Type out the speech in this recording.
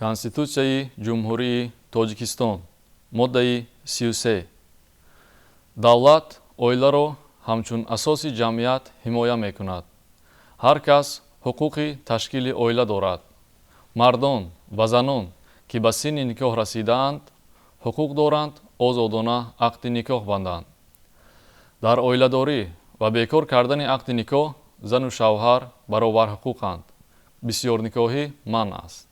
Конститутсияи Ҷумҳурии Тоҷикистон, моддаи 33. Давлат оиларо ҳамчун асоси ҷамъият ҳимоя мекунад. Ҳар кас ҳуқуқи ташкили оила дорад. Мардон ва занон, ки ба синни никоҳ расидаанд, ҳуқуқ доранд озодона ақди никоҳ банданд. Дар оиладорӣ ва бекор кардани ақди никоҳ зану шавҳар баробарҳуқуқанд. Бисёрникоҳӣ манъ аст.